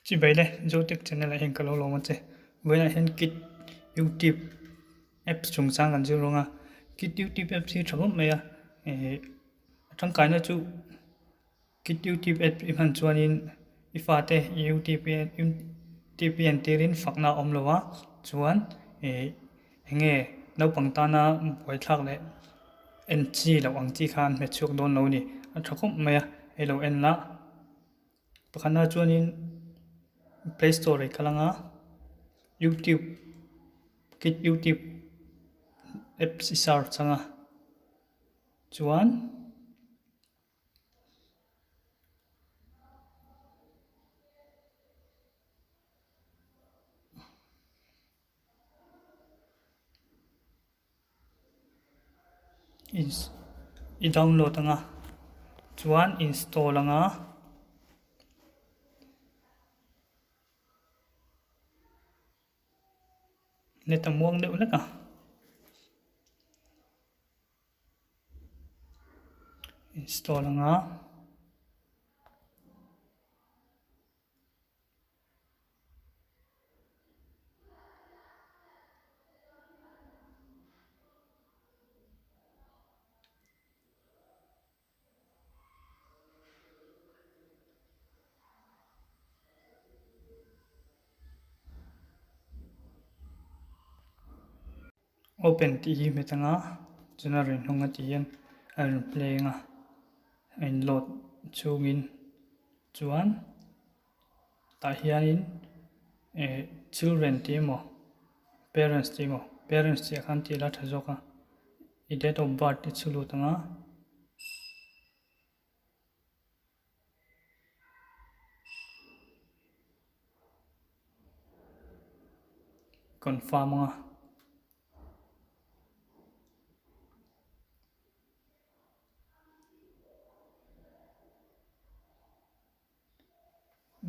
Chibai le, Zotech channel ah hian ka lo lawm a che. Vawiinah hian Kit YouTube apps chungchang kan zir rawng a, Kit YouTube apps hi tha khawp mai a, eh a tangkaina chu Kit YouTube app i hman chuanin i fate YouTube hi en tirin fakna a awm lo a, chuan eh eng nge naupang tana buaithlak leh en chi loh ang chi kha an hmet chhuak dawn lo a ni, a tha khawp mai a, hei lo en la. Pakhatna chuanin play store ah kal anga youtube kit youtube apps i search anga chuan I download anga chuan install anga net a muang deuh hlek a. Install anga. Open tih hi hmet anga chuan a rawn hnung a tih hian a rawn play anga a in load chhungin chuan tah hianin eh children tih emaw parents tih emaw parents tih ah khan tih ila tha zawk a i date of birth te chu lut anga. Confirm anga.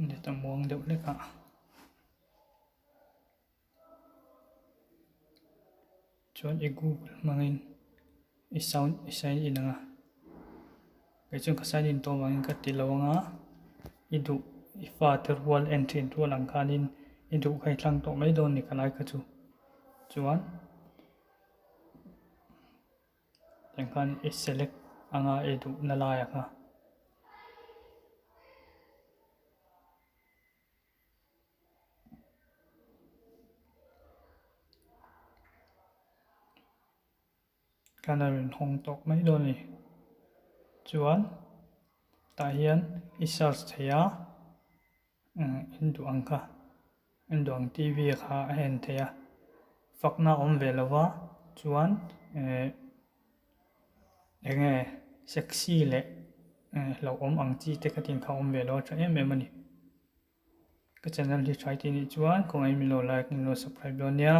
Net a muang deuh hlek a. Chuan i google hmangin i sound i sign in ang a kei chuan ka sign in tawh avangin ka ti lo ang a i duh i fate rual en thin rual ang khanin i duh kha i thlang tawh mai dawn a ni ka lai kha chu chuan tiang khan i select anga i duhna laiah kha. Khan a rawn hawng tawk mai dawn a ni. Chuan tah hian i search thei a in duh ang kha in duh ang T V kha a en thei a fakna a awm ve lo va chuan eh eng nge sexy leh hlauhawm ang chi te kha tin kha a awm ve lo a tha em em a ni. Ka channel hi try tih nih chuan khawngaih min lo like min lo subscribe dawn nia.